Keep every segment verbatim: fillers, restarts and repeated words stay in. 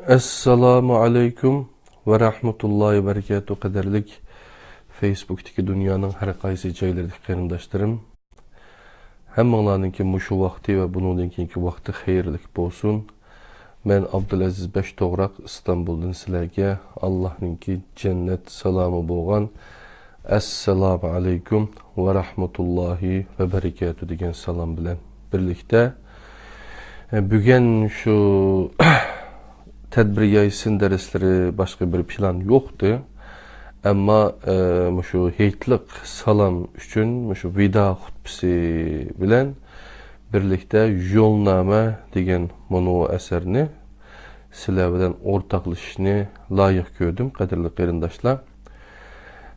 ئەسسالامۇ ئەلەيكۇم ۋە رەھمەتۇللاھى ۋە بەرىكاتۇھ، قەدىرلىك فېيسبۇكتىكى دۇنيانىڭ ھەر قايسى جايلىرىدىكى قېرىنداشلىرىم. ھەممىڭلارنىڭكى مۇشۇ ۋاقتى ۋە بۇنىڭدىن كېيىنكى ۋاقتى خەيرلىك بولسۇن. مەن ئابدۇلئەزىز بەشتوغراق ئىستانبۇلدىن سىلەرگە ئاللاھنىڭكى جەننەت سالامى بولغان ئەسسالامۇ ئەلەيكۇم ۋە رەھمەتۇللاھى ۋە بەرىكاتۇھ دېگەن سالام بىلەن بىرلىكتە، ئە، بۈگۈن شۇ تەدبىر يايسىن دەرسلىرى باشقا بىر پىلان يوقتى. ئەمما، ئە، مۇشۇ ھېيتلىق سالام ئۈچۈن مۇشۇ ۋىدا خۇتبىسى بىلەن بىرلىكتە يولنامە دېگەن مۇنۇ ئەسەرنى سىلەر بىلەن ئورتاقلىشىشنى لايىق كۆردۈم، قەدىرلىك قېرىنداشلار.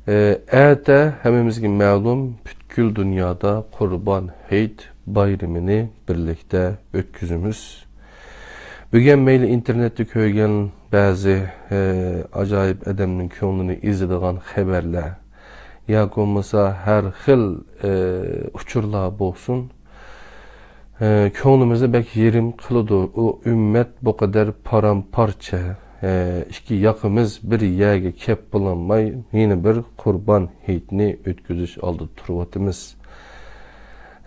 ئە، ئەتە ھەممىمىزگە مەلۇم، پۈتكۈل دۇنيادا قۇربان ھېيت بايرىمىنى بىرلىكتە ئۆتكۈزىمىز. بۈگۈن مەيلى ئىنتېرنېتتا كۆرگەن بەزى، ئە، ئاجايىپ ئادەمنىڭ كۆڭلىنى ئېزىدىغان خەۋەرلەر ياكى بولمىسا ھەر خىل، ئە، ئۇچۇرلار بولسۇن، ئە، كۆڭلىمىزنى بەك يېرىم قىلىدۇ. ئۇ ئۈممەت بۇ قەدەر پارام-پارچە، ئە، ئىككى ياقىمىز بىر يەرگە كەپ بولالماي، يەنە بىر قۇربان ھېيتنى ئۆتكۈزۈش ئالدىدا تۇرۇۋاتىمىز.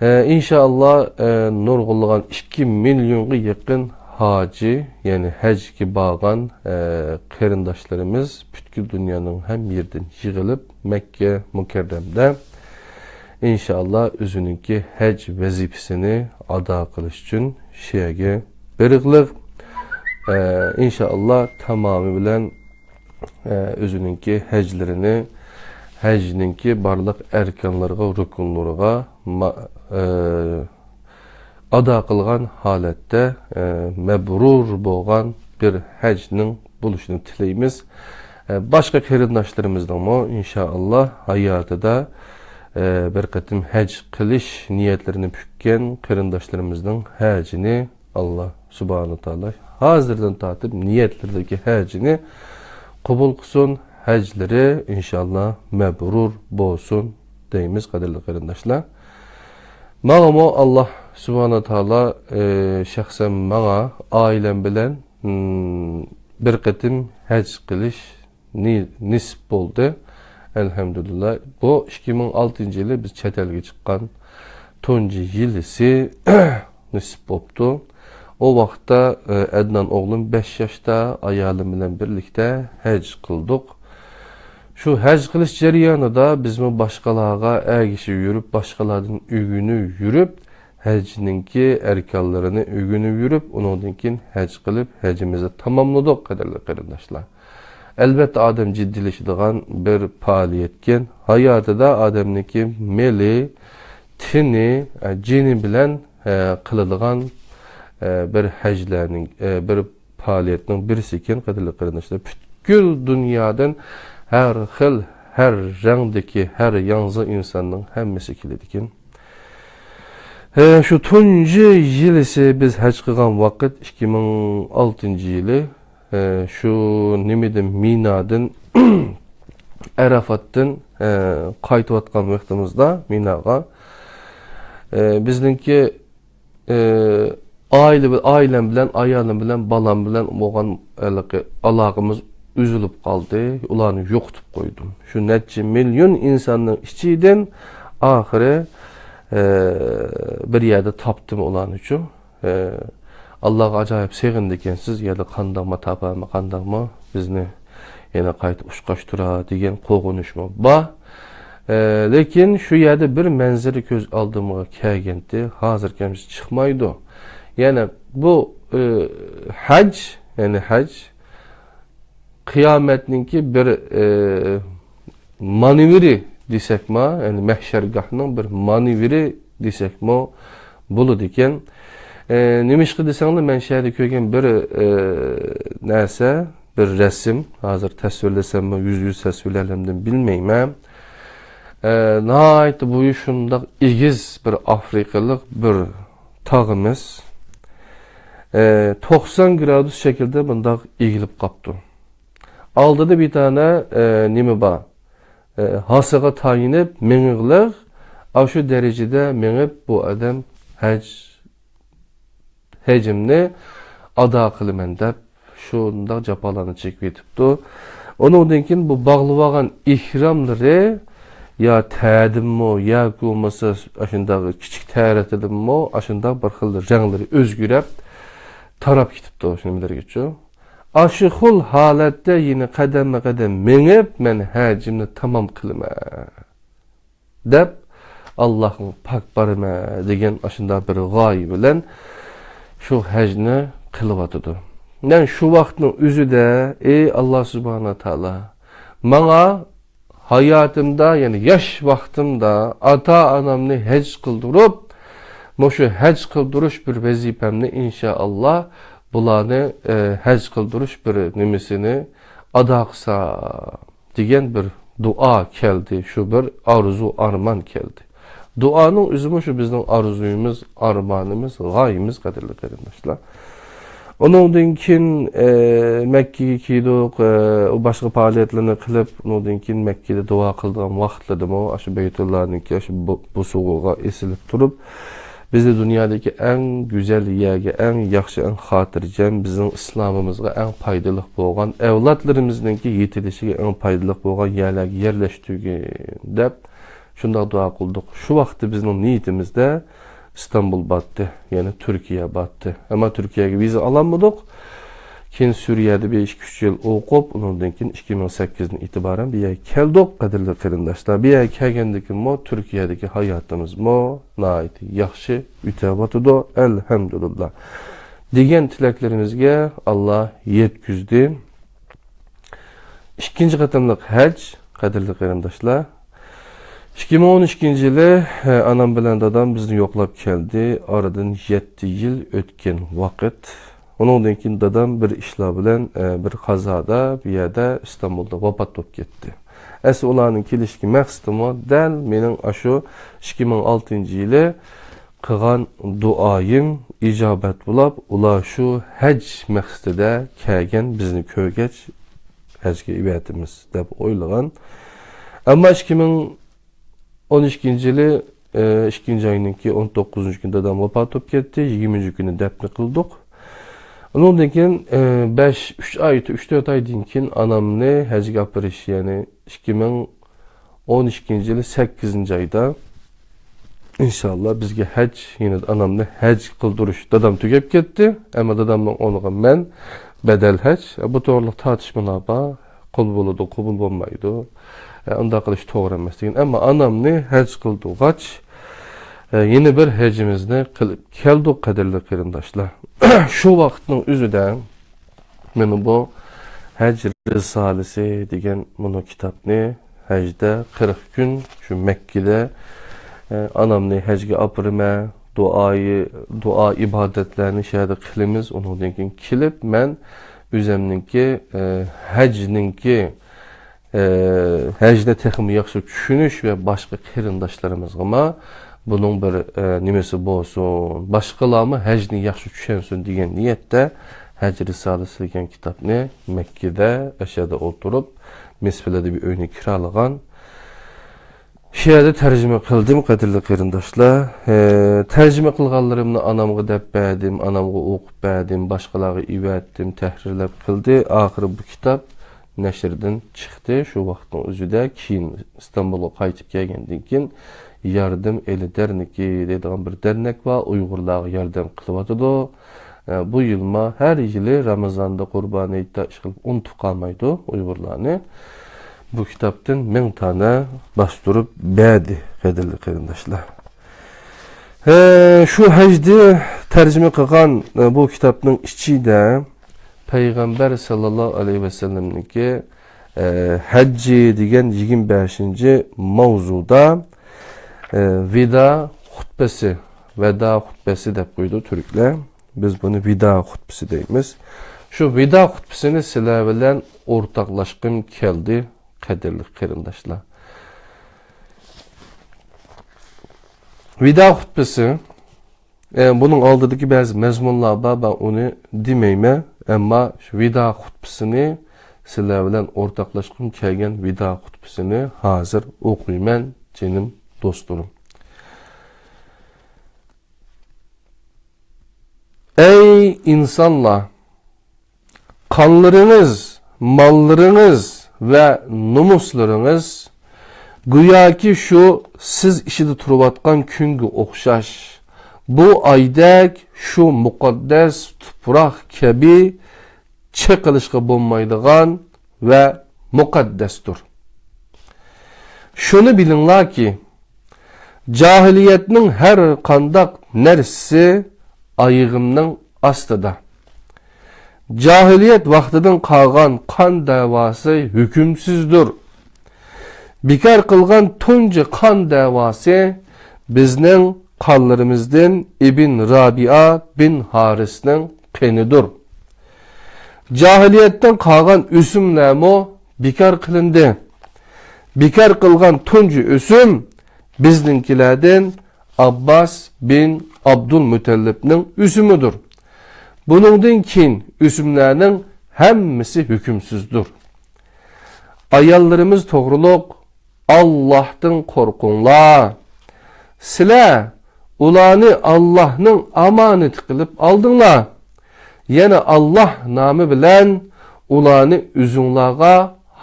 ئە، ئىنشائاللا، ئە، نۇرغۇنلىغان ئىككى مىليونغا يېقىن ھاجى، يەنى ھەجگە بارغان، ئە، قېرىنداشلىرىمىز پۈتكۈل دۇنيانىڭ ھەممە يېرىدىن يىغىلىپ، مەككە مۇكەررەمدە ئىنشائاللا ئۆزىنىڭكى ھەج ۋەزىپىسىنى ئادا قىلىش ئۈچۈن شۇ يەرگە بېرىقلىق. ئە، ئىنشائاللا تامامى بىلەن، ئە، ئۆزىنىڭكى ھەجلىرىنى، ھەجنىڭكى بارلىق ئەركانلىرىغا، رۇكۇنلىرىغا ما-، ئە، ئادا قىلغان ھالەتتە، ئە، مەبرۇر بولغان بىر ھەجنىڭ بولۇشىنى تىلەيمىز. ئە، باشقا قېرىنداشلىرىمىزنىڭمۇ ئىنشائاللا ھاياتىدا، ئە، بىر قېتىم ھەج قىلىش نىيەتلىرىنى پۈككەن قېرىنداشلىرىمىزنىڭ ھەجىنى ئاللا سۇبھانەھۇ تائالا ھازىردىن تارتىپ نىيەتلىرىدىكى ھەجىنى قوبۇل قىلسۇن. ھەجلىرى ئىنشائاللا مەبرۇر بولسۇن دەيمىز، قەدىرلىك قېرىنداشلار. ماڭىمۇ ئاللا سۇبھانەھۇ تائالا، ئى، شەخسەن ماڭا ئائىلەم بىلەن، ئىم، بىر قېتىم ھەج قىلىش نى-، نېسىپ بولدى. ئەلھەمدۇلىللا. بۇ ئىككى مىڭ ئالتىنچى يىلى بىز چەت ئەلگە چىققان تۇنجى يىلىسى نېسىپ بوپتۇ. ئۇ ۋاقىتتا، ئە، ئەدنان ئوغلۇم بەش ياشتا، ئايالىم بىلەن بىرلىكتە ھەج قىلدۇق. شۇ ھەج قىلىش جەريانىدا بىزمۇ باشقىلارغا ئەگىشىپ يۈرۈپ، باشقىلاردىن ئۆگىنىپ يۈرۈپ، ھەجنىڭكى ئەركانلىرىنى ئۆگىنىپ يۈرۈپ، ئۇنىڭدىن كېيىن ھەج قىلىپ، ھەجىمىزنى تاماملىدۇق، قەدىرلىك قېرىنداشلار. ئەلۋەتتە، ئادەم جىددىيلىشىدىغان بىر پائالىيەتكەن. ھاياتىدا ئادەمنىڭكى مېلى، تېنى، ئە، جېنى بىلەن، ئە، قىلىدىغان، ئە، بىر ھەجلەرنىڭ، ئە، بىر پائالىيەتنىڭ بىرسىكەن، قەدىرلىك قېرىنداشلار. پۈتكۈل دۇنيادىن ھەر خىل، ھەر رەڭدىكى، ھەر ياڭزا ئىنساننىڭ ھەممىسى كېلىدىكەن. ئە، شۇ تۇنجى يىلىسى بىز ھەج قىلغان ۋاقىت ئىككى مىڭ ئالتىنچى يىلى. ئە، شۇ نېمىدىن، مىنادىن، ئەرەفاتتىن، ئە، قايتىۋاتقان ۋاقتىمىزدا مىناغا، ئە، بىزنىڭكى، ئە، ئائىلە، ئائىلەم بىلەن، ئايالىم بىلەن، بالام بىلەن بولغان ھېلىقى ئالاقىمىز ئۈزۈلۈپ قالدى. ئۇلارنى يوقىتىپ قويدۇم. شۇ نەچچە مىليون ئىنساننىڭ ئىچىدىن ئاخىرى، ئە، بىر يەردە تاپتىم ئۇلارنىچۇ. ئە، ئاللاغا ئاجايىپ سېغىندىكەنسىز، يەنە قانداقما تاپارمۇ، قانداقمۇ بىزنى يەنە قايتا ئۇچقاشتۇرار دېگەن قورقۇنچمۇ بار. ئە، لېكىن شۇ يەردە بىر مەنزىرە كۆز ئالدىمغا كەلگەنتى، ھازىركى ھەممىسى چىقمايدۇ. يەنى بۇ، ئە، ھەج، يەنى ھەج قىيامەتنىڭكى بىر، ئە، مانېۋىرى دېسەكمۇ، يەنى مەھشەرگاھنىڭ بىر مانېۋىرى دېسەكمۇ بولىدىكەن. ئە، نېمىشقا دېسەڭلار، مەن شۇ يەردە كۆرگەن بىر، ئە، نەرسە، بىر رەسىم، ھازىر تەسۋىرلىسەممۇ، يۈزدە يۈز تەسۋىرلەيەلەمدىم بىلمەيمەن. ئە، ناھايىتى بويى شۇنداق ئېگىز بىر ئافرىقىلىق بىر تاغىمىز، ئە، توقسان گرادۇس شەكىلدە بۇنداق ئېگىلىپ قاپتۇ. ئالدىدا بىر دانە، ئە، نېمە بار؟ ئە، ھاسىغا تايىنىپ مېڭىغلىق، ئاشۇ دەرىجىدە مېڭىپ، بۇ ئادەم ھەج، ھېجىمنى ئادا قىلىمەن دەپ، شۇنداق جاپالارنى چېكىپ يېتىپتۇ. ئۇنىڭدىن كېيىن بۇ باغلىۋالغان ئېھراملىرى يا تەدىنمۇ ياكى بولمىسا ئاشۇنداق كىچىك تەرىتىدىنمۇ ئاشۇنداق بىر خىل رەڭلىرى ئۆزگىرىپ، تاراپ كېتىپتۇ شۇ نېمىلەرگىچۇ. ئاشۇ خىل ھالەتتە يەنە قەدەممۇ قەدەم مېڭىپ، مەن ھەجىمنى تامام قىلىمەن دەپ، ئاللاھقا پاك بارىمەن دېگەن ئاشۇنداق بىر غايە بىلەن شۇ ھەجنى قىلىۋاتىدۇ. مەن شۇ ۋاقىتنىڭ ئۆزىدە، ئەي ئاللا سۇبھانە تائالا، ماڭا ھاياتىمدا، يەنى ياش ۋاقتىمدا ئاتا-ئانامنى ھەج قىلدۇرۇپ، مۇشۇ ھەج قىلدۇرۇش بىر ۋەزىپەمنى، ئىنشائاللا، بۇلارنى، ئە، ھەج قىلدۇرۇش بىر نېمىسىنى ئادا قىلسام دېگەن بىر دۇئا كەلدى، شۇ بىر ئارزۇ، ئارمان كەلدى. دۇئانىڭ ئۆزىمۇ شۇ بىزنىڭ ئارزۇيىمىز، ئارمانىمىز، غايىمىز، قەدىرلىك قېرىنداشلار. ئۇنىڭدىن كېيىن، ئە، مەككىگە كىردۇق، ئە، ئۇ باشقا پائالىيەتلەرنى قىلىپ، ئۇنىڭدىن كېيىن مەككىدە دۇئا قىلىدىغان ۋاقىتلىرىدىمۇ ئاشۇ بەيتۇللانىڭكى ئاشۇ بۇ-، بۇسۇغىغا ئېسىلىپ تۇرۇپ، بىزنى دۇنيادىكى ئەڭ گۈزەل يەرگە، ئەڭ ياخشى، ئەڭ خاتىرجەم، بىزنىڭ ئىسلامىمىزغا ئەڭ پايدىلىق بولغان، ئەۋلادلىرىمىزنىڭكى يېتىلىشىگە ئەڭ پايدىلىق بولغان يەرلەرگە يەرلەشتۈرگىن دەپ شۇنداق دۇئا قىلدۇق. شۇ ۋاقىتتا بىزنىڭ نىيىتىمىزدە ئىستانبۇل باتتى، يەنى تۈركىيە باتتى. ئەمما تۈركىيەگە ۋىزا ئالالمىدۇق. كېيىن سۈرىيەدە بىر ئىككى-ئۈچ يىل ئوقۇپ، ئۇنىڭدىن كېيىن ئىككى مىڭ سەككىزدىن ئېتىبارەن بۇ يەرگە كەلدۇق، قەدىرلىك قېرىنداشلار. بۇ يەرگە كەلگەندىن كېيىنمۇ تۈركىيەدىكى ھاياتىمىزمۇ ناھايىتى ياخشى ئۆتۈۋاتىدۇ، ئەلھەمدۇلىللا، دېگەن تىلەكلىرىمىزگە ئاللا يەتكۈزدى. ئىككىنچى قېتىملىق ھەج، قەدىرلىك قېرىنداشلار، ئىككى مىڭ ئون ئىككىنچى يىلى، ئە، ئانام بىلەن دادام بىزنى يوقلاپ كەلدى. ئارىدىن يەتتە يىل ئۆتكەن ۋاقىت. ئۇنىڭدىن كېيىن دادام بىر ئىشلار بىلەن، ئە، بىر قازادا بۇ يەردە ئىستانبۇلدا ۋاپات بولۇپ كەتتى. ئەسلى ئۇلارنىڭ كېلىشكە مەقسىتىمۇ دەل مېنىڭ ئاشۇ ئىككى مىڭ ئالتىنچى يىلى قىلغان دۇئايىم ئىجابەت بولاپ، ئۇلار شۇ ھەج مەقسىتىدە كەلگەن، بىزنى كۆرگەچ ھەجگە ئېۋەتىمىز دەپ ئويلىغان. ئەمما ئىككى مىڭ ئون ئىككىنچى يىلى، ئىككىنچى ئاينىڭكى ئون توققۇزىنچى كۈنى دادام ۋاپات بولۇپ كەتتى. يىگىرمىنچى كۈنى دەپنە قىلدۇق. ئۇنىڭدىن كېيىن، بەش، ئۈچ ئاي، ئۈچ تۆت ئايدىن كېيىن ئانامنى ھەجگە ئاپىرىش، يەنى ئىككى مىڭ ئون ئىككىنچى يىلى سەككىزىنچى ئايدا، ئىنشاللا، بىزگە ھەج، يەنى ئانامنى ھەج قىلدۇرۇش، دادام تۈگەپ كەتتى. ئەمما دادامنىڭ ئورنىغا مەن بەدەل ھەج. بۇ توغرىلىق تارتىشمىلار بار. قوبۇل بولىدۇ، قوبۇل بولمايدۇ. ئۇنداق قىلىش توغرا ئەمەس دېگەن. ئەمما ئانامنى ھەج قىلدۇرغاچ، يەنە بىر ھەجىمىزنى قىلىپ كەلدۇق، قەدىرلىك قېرىنداشلار. شۇ ۋاقىتنىڭ ئۆزىدە مانا بۇ ھەج رىسالىسى دېگەن مۇنۇ كىتابنى، ھەجدە قىرىق كۈن شۇ مەككىدە، ئە، ئانامنى ھەجگە ئاپىرىمەن، دۇئايى، دۇئا ئىبادەتلەرنى شۇ يەردە قىلىمىز. ئۇنىڭدىن كېيىن كېلىپ مەن ئۆزەمنىڭكى، ئە، ھەجنىڭكى، ئە، ھەجنى تېخىمۇ ياخشى چۈشىنىش ۋە باشقا قېرىنداشلىرىمىزغىمۇ بۇنىڭ بىر، ئە، نېمىسى بولسۇن، باشقىلارمۇ ھەجنى ياخشى چۈشەنسۇن دېگەن نىيەتتە ھەج رىسالىسى دېگەن كىتابنى مەككىدە، ئەشەدە ئولتۇرۇپ، مىسفىلەدە بىر ئۆينى كىرالىغان. شۇ يەردە تەرجىمە قىلدىم، قەدىرلىك قېرىنداشلار. ئە، تەرجىمە قىلغانلىرىمنى ئانامغا دەپ بەردىم، ئانامغا ئوقۇپ بەردىم، باشقىلارغا ئېۋەتتىم، تەھرىرلەپ قىلدى. ئاخىرى بۇ كىتاب نەشردىن چىقتى. شۇ ۋاقىتنىڭ ئۆزىدە كېيىن ئىستانبۇلغا قايتىپ كەلگەندىن كېيىن ياردەم ئېلى دەرنىكى دەيدىغان بىر دەرنەك بار، ئۇيغۇرلارغا ياردەم قىلىۋاتىدۇ. ئە، بۇ يىلما ھەر يىلى رامىزاندا، قۇربان ھېيتتا ئىشقىلىپ ئۇنتۇپ قالمايدۇ ئۇيغۇرلارنى. بۇ كىتابتىن مىڭ دانە باستۇرۇپ بەردى، قەدىرلىك قېرىنداشلار. ئە، شۇ ھەجدە تەرجىمە قىلغان، ئە، بۇ كىتابنىڭ ئىچىدە پەيغەمبەر ساللاللاھۇ ئەلەيھى ۋەسەللەمنىڭكى، ئە، ھەججى دېگەن يىگىرمە بەشىنچى ماۋزۇدا، ئە، ۋىدا خۇتبىسى، ۋەدا خۇتبىسى دەپ قويىدۇ تۈركلەر. بىز بۇنى ۋىدا خۇتبىسى دەيمىز. شۇ ۋىدا خۇتبىسىنى سىلەر بىلەن ئورتاقلاشقۇم كەلدى، قەدىرلىك قېرىنداشلار. ۋىدا خۇتبىسى، ئە، بۇنىڭ ئالدىدىكى بەزى مەزمۇنلار بار، مەن ئۇنى دېمەيمەن. ئەمما شۇ ۋىدا خۇتبىسىنى، سىلەر بىلەن ئورتاقلاشقۇم كەلگەن ۋىدا خۇتبىسىنى ھازىر ئوقۇيمەن، جېنىم دوستلىرىم. ئەي ئىنسانلار! قانلىرىڭىز، ماللىرىڭىز ۋە نومۇسلىرىڭىز گوياكى شۇ سىز ئىچىدە تۇرۇۋاتقان كۈنگە ئوخشاش، بۇ ئايدەك شۇ مۇقەددەس تۇپراق كەبى چېقىلىشقا بولمايدىغان ۋە مۇقەددەستۇر. شۇنى بىلىڭلاركى، جاھىلىيەتنىڭ ھەر قانداق نەرسىسى ئايىغىمنىڭ ئاستىدا. جاھىلىيەت ۋاقتىدىن قالغان قان دەۋاسى ھۆكۈمسىزدۇر. بىكار قىلغان تۇنجى قان دەۋاسى بىزنىڭ قانلىرىمىزدىن ئىبن رابىئا بىن ھارىسنىڭ قېنىدۇر. جاھىلىيەتتىن قالغان ئۆسۈملەرمۇ بىكار قىلىندى. بىكار قىلغان تۇنجى ئۆسۈم بىزنىڭكىلەردىن ئابباس بىن ئابدۇلمۇتەللىپنىڭ ئۆسۈمىدۇر. بۇنىڭدىن كېيىن ئۆسۈملەرنىڭ ھەممىسى ھۆكۈمسىزدۇر. ئاياللىرىمىز توغرۇلۇق، ئاللاھتىن قورقۇڭلار. سىلەر ئۇلارنى ئاللاھنىڭ ئامانىتى قىلىپ ئالدىڭلار. يەنە ئاللاھ نامى بىلەن ئۇلارنى ئۆزۈڭلارغا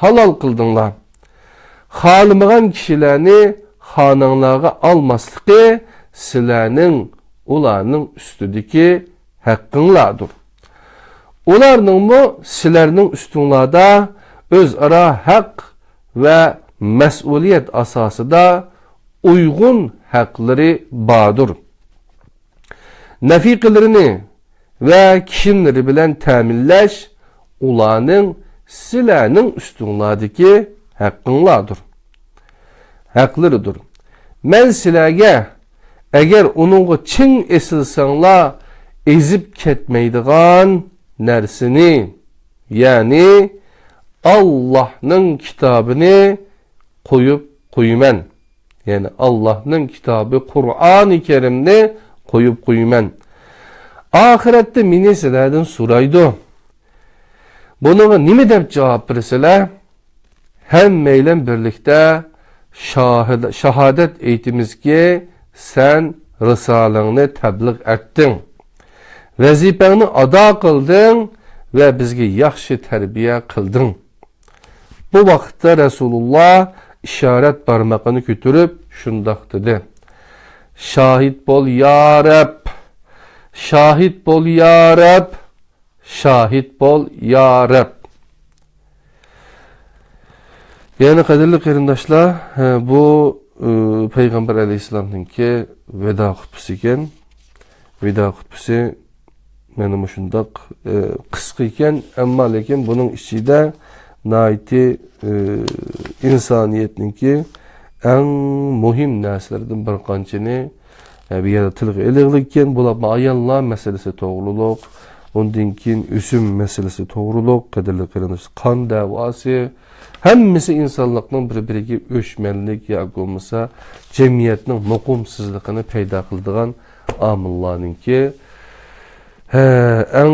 ھالال قىلدىڭلار. خالىمىغان كىشىلەرنى خانىڭلارغا ئالماسلىقى سىلەرنىڭ ئۇلارنىڭ ئۈستىدىكى ھەققىڭلاردۇر. ئۇلارنىڭمۇ سىلەرنىڭ ئۈستۈڭلاردا ئۆزئارا ھەق ۋە مەسئۇلىيەت ئاساسىدا ئۇيغۇن ھەقلىرى باردۇر. نەفىقىلىرىنى ۋە كىيىملىرى بىلەن تەمىنلەش ئۇلارنىڭ سىلەرنىڭ ئۈستۈڭلاردىكى ھەققىڭلاردۇر. ھەقلىرىدۇر. مەن سىلەرگە، ئەگەر ئۇنىڭغا چىڭ ئېسىلساڭلار، ئېزىپ كەتمەيدىغان نەرسىنى، يەنى ئاللاھنىڭ كىتابىنى قويۇپ قويىمەن. يەنى ئاللاھنىڭ كىتابى قۇرئانى كەرىمنى قويۇپ قويىمەن. ئاخىرەتتە مېنى سىلەردىن سورايدۇ. بۇنىڭغا نېمە دەپ جاۋاب بېرىسىلەر؟ ھەممەيلەن بىرلىكتە شاھىد-، شاھادەت ئېيتىمىزكى، سەن رىسالەڭنى تەبلىغ ئەتتىڭ، ۋەزىپەڭنى ئادا قىلدىڭ ۋە بىزگە ياخشى تەربىيە قىلدىڭ. بۇ ۋاقىتتا رەسۇلۇللا ئىشارەت بارمىقىنى كۆتۈرۈپ شۇنداق دېدى: شاھىت بول، يا رەب! شاھىت بول، يا رەب! شاھىت بول، يا رەب! يەنى، قەدىرلىك قېرىنداشلار، بۇ، ئى، پەيغەمبەر ئەلەيھىسسالامنىڭكى ۋىدا خۇتبىسى ئىكەن. ۋىدا خۇتبىسى مانا مۇشۇنداق، ئى، قىسقا ئىكەن، ئەمما لېكىن بۇنىڭ ئىچىدە ناھايىتى، ئى، ئىنسانىيەتنىڭكى ئەڭ مۇھىم نەرسىلىرىدىن بىر قانچىنى، ئى، بۇ يەردە تىلغا ئېلىغلىككەن، بۇلار ئاياللار مەسىلىسى توغرۇلۇق، ئۇندىن كېيىن ئۆسۈم مەسىلىسى توغرۇلۇق، قەدىرلىك قېرىنداشلار، قان دەۋاسى، ھەممىسى ئىنسانلىقنىڭ بىر-بىرىگە ئۆچمەنلىك ياكى بولمىسا جەمئىيەتنىڭ مۇقىمسىزلىقىنى پەيدا قىلىدىغان ئامىللارنىڭكى، ھە، ئەڭ،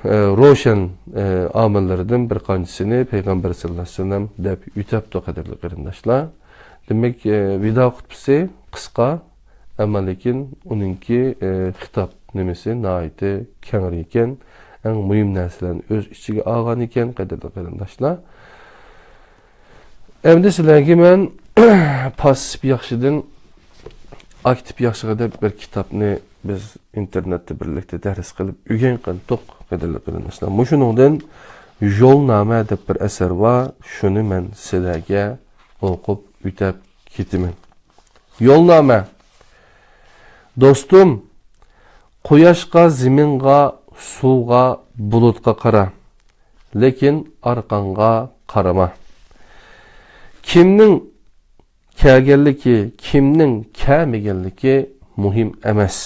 ئە، روشەن، ئە، ئامىللىرىدىن بىر قانچىسىنى پەيغەمبەر سەللەللاھۇ ئەلەيھى ۋەسەللەم دەپ ئۆتەپتۇ، قەدىرلىك قېرىنداشلار. دېمەك، ئە، ۋىدا خۇتبىسى قىسقا، ئەمما لېكىن ئۇنىڭكى، ئە، خىتاب نېمىسى ناھايىتى كەڭرى ئىكەن، ئەڭ مۇھىم نەرسىلەرنى ئۆز ئىچىگە ئالغان ئىكەن، قەدىرلىك قېرىنداشلار. ئەمدى سىلەرگە مەن پاسسىپ ياخشىدىن ئاكتىپ ياخشىغا دەپ بىر كىتابنى بىز ئىنتېرنېتتا بىرلىكتە دەرس قىلىپ ئۆگەن قىلدۇق، قەدىرلىك قېرىنداشلار. مۇشۇنىڭدىن يولنامە دەپ بىر ئەسەر بار، شۇنى مەن سىلەرگە ئوقۇپ ئۆتەپ كېتىمەن. يولنامە. دوستۇم، قۇياشقا، زېمىنغا، سۇغا، بۇلۇتقا قارا. لېكىن ئارقاڭغا قارىما. كىمنىڭ كەلگەنلىكى، كىمنىڭ كەلمىگەنلىكى مۇھىم ئەمەس.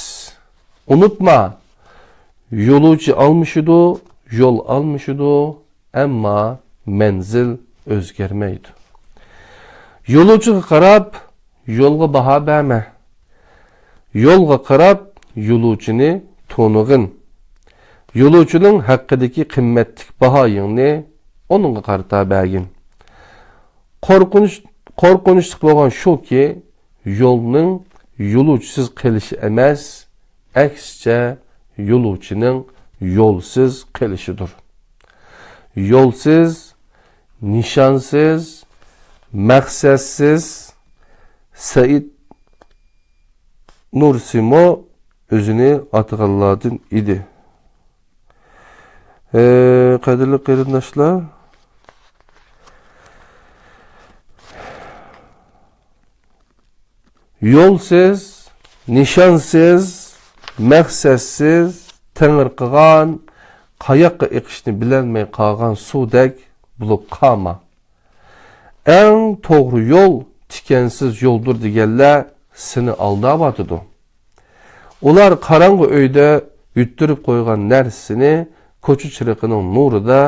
ئۇنتۇما، يولۇچى ئالمىشىدۇ، يول ئالمىشىدۇ، ئەمما مەنزىل ئۆزگەرمەيدۇ. يولۇچىغا قاراپ، يولغا باھا بەرمە. يولغا قاراپ، يولۇچىنى تونۇغىن. يولۇچىنىڭ ھەققىدىكى قىممەتلىك باھايىڭنى ئۇنىڭغا قارىتا بەرگىن. قورقۇنچ-، قورقۇنچلۇق بولغان شۇكى، يولنىڭ يولۇچىسىز قېلىشى ئەمەس، ئەكسىچە، يولۇچىنىڭ يولسىز قېلىشىدۇر. يولسىز، نىشانسىز، مەقسەتسىز سەئىد نۇرسىمۇ ئۆزىنى ئاتىغانلاردىن ئىدى. ئى، قەدىرلىك قېرىنداشلار، يولسىز، نىشانسىز، مەقسەتسىز، تېڭىرقىغان، قاياققا ئېقىشنى بىلەلمەي قالغان سۇدەك بولۇپ قالما. ئەڭ توغرا يول تىكەنسىز يولدۇر دېگەنلەر سېنى ئالداۋاتىدۇ. ئۇلار قاراڭغۇ ئۆيدە يۈتتۈرۈپ قويغان نەرسىنى كوچا چىرىقىنىڭ نۇرىدا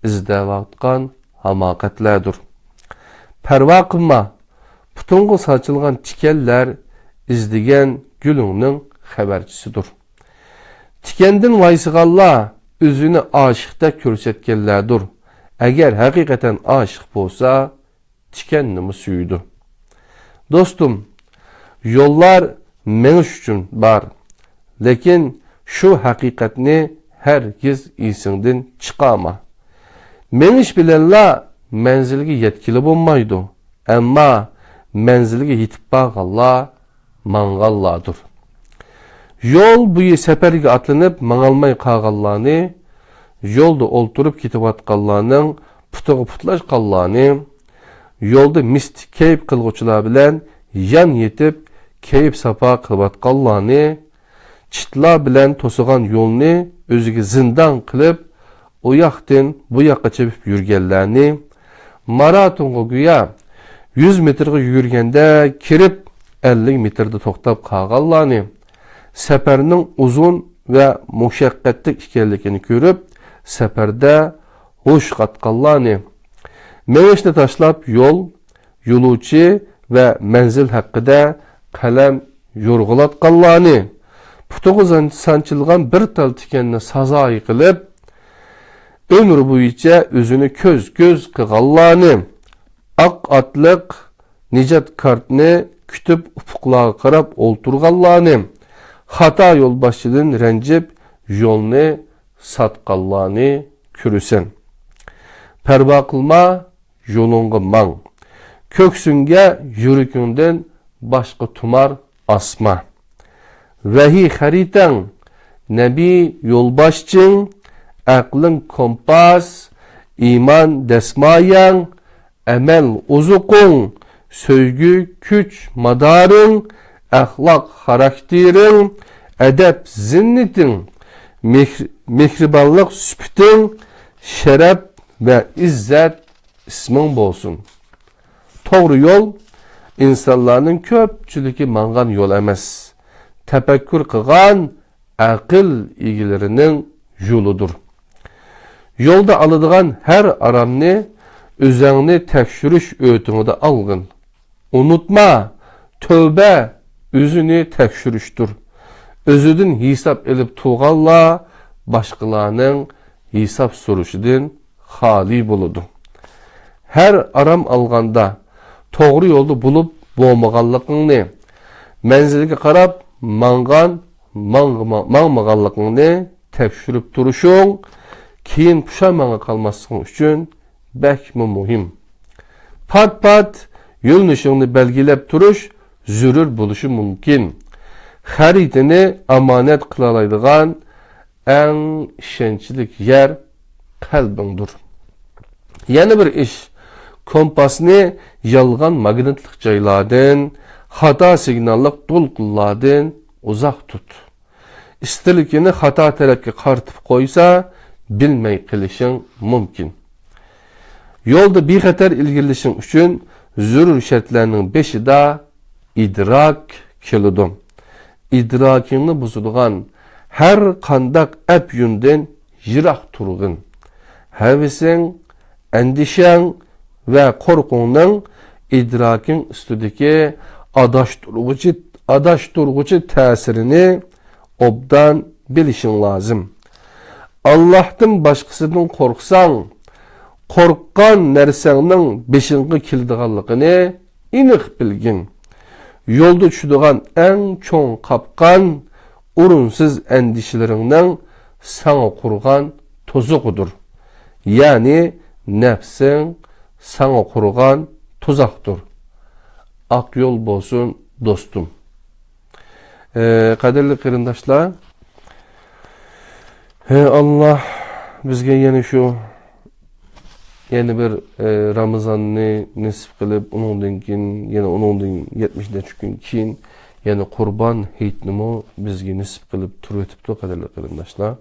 ئىزدەۋاتقان ھاماقەتلەردۇر. پەرۋا قىلما، پۇتۇڭغا ساچىلغان تىكەنلەر ئىزدىگەن گۈلۈڭنىڭ خەۋەرچىسىدۇر. تىكەندىن ۋايسىغانلار ئۆزىنى ئاشىقتەك كۆرسەتكەنلەردۇر. ئەگەر ھەقىقەتەن ئاشىق بولسا، تىكەننىمۇ سۆيىدۇ. دوستۇم، يوللار مېڭىش ئۈچۈن بار، لېكىن شۇ ھەقىقەتنى ھەرگىز ئېسىڭدىن چىقارما. مېڭىش بىلەنلا مەنزىلگە يەتكىلى بولمايدۇ، ئەمما مەنزىلگە يېتىپ بارغانلار ماڭغانلاردۇر. يول بويى سەپەرگە ئاتلىنىپ ماڭالماي قالغانلارنى، يولدا ئولتۇرۇپ كېتىۋاتقانلارنىڭ پۇتىغا پۇتلاشقانلارنى، يولدا مىستىك كەيپ قىلغۇچىلار بىلەن يان يېتىپ كەيپ ساپا قىلىۋاتقانلارنى، چىتلار بىلەن توسىغان يولنى ئۆزىگە زىندان قىلىپ، ئۇ ياقتىن بۇ ياققا چېپىپ يۈرگەنلەرنى، ماراتونغا گويا يۈز مېتىرغا يۈگۈرگەندە كىرىپ، ئەللىك مېتىردا توختاپ قالغانلارنى، سەپەرنىڭ ئۇزۇن ۋە مۇشەققەتلىك ئىكەنلىكىنى كۆرۈپ، سەپەردە ھوش قاتقانلارنى، مېڭىشنى تاشلاپ يول، يولۇچى ۋە مەنزىل ھەققىدە قەلەم يورغىلاتقانلارنى، پۇتىغا سان-، سانچىلغان بىر تال تىكەننى سازايى قىلىپ، ئۆمۈر بويىچە ئۆزىنى كۆز-كۆز قىلغانلارنى، ئاق ئاتلىق نىجات كارتنى كۈتۈپ ئۇپۇقلارغا قاراپ ئولتۇرغانلارنى، خاتا يولباشچىدىن رەنجىپ يولنى ساتقانلارنى كۆرىسەن. پەرۋا قىلما، يولۇڭغا ماڭ. كۆكسۈڭگە يۈرىكىڭدىن باشقا تۇمار ئاسما. ۋەھىي خەرىتەڭ، نەبىي يولباشچىڭ، ئەقلىڭ كومپاس، ئىمان دەسمايەڭ، ئەمەل ئوزۇقۇڭ، سۆيگۈ كۈچ مادارىڭ، ئەخلاق خاراكتېرىڭ، ئەدەپ زىننىتىڭ، مېھر-، مېھرىبانلىق سۈپىتىڭ، شەرەپ ۋە ئىززەت ئىسمىڭ بولسۇن. توغرا يول ئىنسانلارنىڭ كۆپچىلىكى ماڭغان يول ئەمەس، تەپەككۇر قىلغان ئەقىل ئىگىلىرىنىڭ يولىدۇر. يولدا ئالىدىغان ھەر ئارامنى ئۆزەڭنى تەكشۈرۈش ئۆتۈڭىدە ئالغىن. ئۇنتۇما، تۆۋبە ئۆزىنى تەكشۈرۈشتۇر. ئۆزىدىن ھېساب ئېلىپ تۇرغانلار باشقىلارنىڭ ھېساب سورىشىدىن خالىي بولىدۇ. ھەر ئارام ئالغاندا توغرا يولدا بولۇپ بولمىغانلىقىڭنى، مەنزىلگە قاراپ ماڭغان، ماڭ-، ماڭمىغانلىقىڭنى تەكشۈرۈپ تۇرۇشۇڭ، كېيىن پۇشايمانغا قالماسلىقىڭ ئۈچۈن بەكمۇ مۇھىم. پات-پات يۆنىلىشىڭنى بەلگىلەپ تۇرۇش زۆرۈر بولۇشى مۇمكىن. خەرىتىنى ئامانەت قىلالايدىغان ئەڭ ئىشەنچلىك يەر قەلبىڭدۇر. يەنە بىر ئىش، كومپاسنى يالغان ماگنىتلىق جايلاردىن، خاتا سىگناللىق دولقۇنلاردىن ئۇزاق تۇت. ئىستىلكىنى خاتا تەرەپكە قارىتىپ قويسا، بىلمەي قېلىشىڭ مۇمكىن. يولدا بىخەتەر ئىلگىرىلىشىڭ ئۈچۈن زۆرۈر شەرتلەرنىڭ بېشىدا ئىدراك كېلىدۇ. ئىدراكىڭنى بۇزىدىغان ھەر قانداق ئەپيۈندىن يىراق تۇرغىن. ھەۋىسىڭ، ئەندىشەڭ ۋە قورقۇڭنىڭ ئىدراكىڭ ئۈستىدىكى ئاداشتۇرغۇچى، ئاداشتۇرغۇچى تەسىرىنى ئوبدان بىلىشىڭ لازىم. ئاللاھتىن باشقىسىدىن قورقساڭ، قورققان نەرسەڭنىڭ بېشىڭغا كېلىدىغانلىقىنى ئېنىق بىلگىن. يولدا چۈشىدىغان ئەڭ چوڭ قاپقان ئورۇنسىز ئەندىشىلىرىڭنىڭ ساڭا قۇرغان تۇزىقىدۇر. يەنى نەپسىڭ ساڭا قۇرغان تۇزاقتۇر. ئاق يول بولسۇن، دوستۇم. ئە، قەدىرلىك قېرىنداشلار، ھە، ئاللا بىزگە يەنە شۇ، يەنە بىر، ئە، رامىزاننى نېسىپ قىلىپ، ئۇنىڭدىن كېيىن، يەنە ئۇنىڭدىن يەتمىش نەچچە كۈن كېيىن، يەنە قۇربان ھېيتنىمۇ بىزگە نېسىپ قىلىپ تۇرۇۋېتىپتۇ، قەدىرلىك قېرىنداشلار.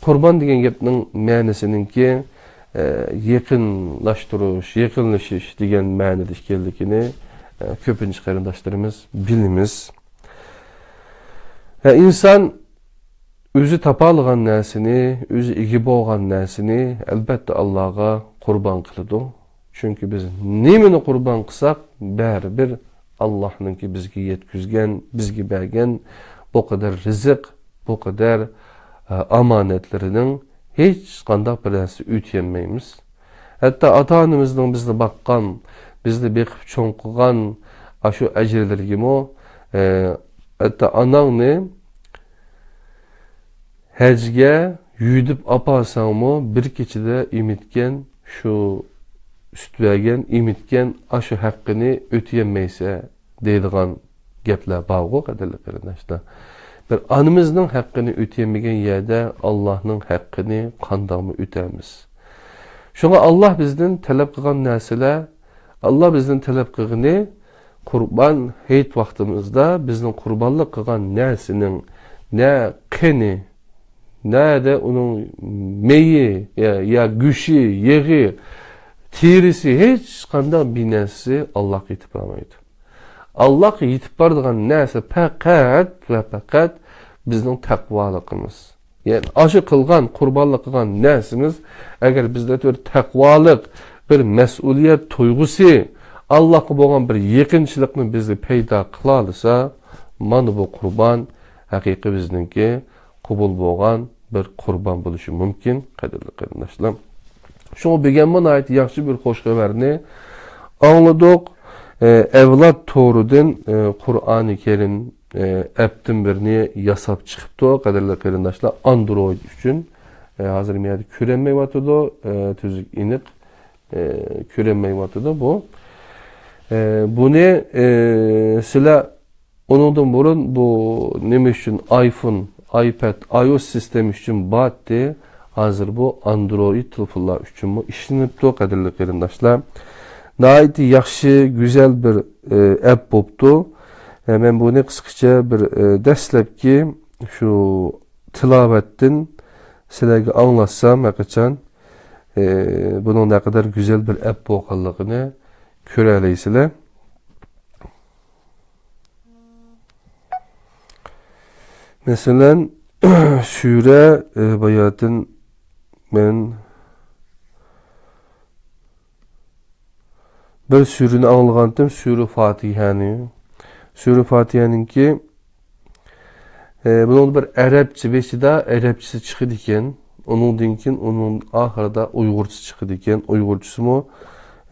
قۇربان دېگەن گەپنىڭ مەنىسىنىڭكى، ئە، يېقىنلاشتۇرۇش، يېقىنلىشىش دېگەن مەنىدە ئىكەنلىكىنى، ئە، كۆپىنچە قېرىنداشلىرىمىز بىلىمىز. ھە، ئىنسان ئۆزى تاپالىغان نەرسىنى، ئۆزى ئىگە بولغان نەرسىنى، ئەلبەتتە، ئاللاغا قۇربان قىلىدۇ. چۈنكى بىز نېمىنى قۇربان قىلساق، بەرىبىر ئاللانىڭكى بىزگە يەتكۈزگەن، بىزگە بەرگەن بۇ قەدەر رىزىق، بۇ قەدەر، ئە، ئامانەتلىرىنىڭ ھېچقانداق بىر نەرسە ئۆتىيەلمەيمىز. ھەتتا ئاتا-ئانىمىزنىڭ بىزنى باققان، بىزنى بېقىپ چوڭ قىلغان ئاشۇ ئەجىرلىرىگىمۇ، ئە، ھەتتا ئاناڭنى ھەجگە يۈدۈپ ئاپارساڭمۇ، بىر كېچىدە ئېمىتكەن شۇ سۈت بەرگەن، ئېمىتكەن ئاشۇ ھەققىنى ئۆتىيەلمەيسەن دەيدىغان گەپلەر بارغۇ، قەدىرلىك قېرىنداشلار. بىر ئانىمىزنىڭ ھەققىنى ئۆتىيەلمىگەن يەردە ئاللانىڭ ھەققىنى قانداقمۇ ئۆتەرمىز؟ شۇڭا ئاللا بىزدىن تەلەپ قىلغان نەرسىلەر، ئاللا بىزدىن تەلەپ قىلغىنى، قۇربان ھېيت ۋاقتىمىزدا بىزنىڭ قۇربانلىق قىلغان نەرسىنىڭ نە قېنى، نەدە ئۇنىڭ مېيى، يا، يا گۆشى، يېغى، تېرىسى، ھېچقانداق بىر نەرسىسى ئاللاغا يېتىپ بارمايدۇ. ئاللاغا يېتىپ بارىدىغان نەرسە پەقەت ۋە پەقەت بىزنىڭ تەقۋالىقىمىز. يەنى ئاشۇ قىلغان، قۇربانلىق قىلغان نەرسىمىز، ئەگەر بىزدە بىر تەقۋالىق، بىر مەسئۇلىيەت تۇيغۇسى، ئاللاغا بولغان بىر يېقىنچىلىقنى بىزگە پەيدا قىلالىسا، مانا بۇ قۇربان ھەقىقىي بىزنىڭكى قوبۇل بولغان بىر قۇربان بولۇشى مۇمكىن، قەدىرلىك قېرىنداشلار. شۇڭا بۈگۈنمۇ ناھايىتى ياخشى بىر خوش خەۋەرنى ئاڭلىدۇق. ئە، ئەۋلاد تورىدىن، ئە، قۇرئانى كەرىم، ئە، ئەپتىن بىرنى ياساپ چىقىپتۇ، قەدىرلىك قېرىنداشلار، ئاندرويد ئۈچۈن. ئە، ھازىر مەن يەردە كۆرەلمەيۋاتىدۇ، ئە، تۈزۈك ئېنىق، ئە، كۆرەلمەيۋاتىدۇ بۇ. ئە، بۇنى، ئە، سىلەر ئۇنىڭدىن بۇرۇن بۇ نېمە ئۈچۈن ئايفون، ئايپاد، ئايئوس سىستېما ئۈچۈن بارتتى. ھازىر بۇ ئاندرويد تېلېفونلار ئۈچۈنمۇ ئىشلىنىپتۇ، قەدىرلىك قېرىنداشلار. ناھايىتى ياخشى، گۈزەل بىر، ئە، ئەپ بوپتۇ. ئە، مەن بۇنى قىسقىچە بىر، ئە، دەسلەپكى شۇ تىلاۋەتتىن سىلەرگە ئاڭلاتسام، ھەرقاچان، ئە، بۇنىڭ نەقەدەر گۈزەل بىر ئەپ بولغانلىقىنى كۆرەلەيسىلەر. مەسىلەن، سۈرە، ئە، باياتىن مەن بىر سۈرىنى ئاڭلىغانتىم، سۈرە فاتىھەنى. سۈرە فاتىھەنىڭكى، ئە، بۇنىڭدا بىر ئەرەبچە بېشىدا ئەرەبچىسى چىقىدىكەن. ئۇنىڭدىن كېيىن ئۇنىڭ ئاخىرىدا ئۇيغۇرچىسى چىقىدىكەن. ئۇيغۇرچىسىمۇ،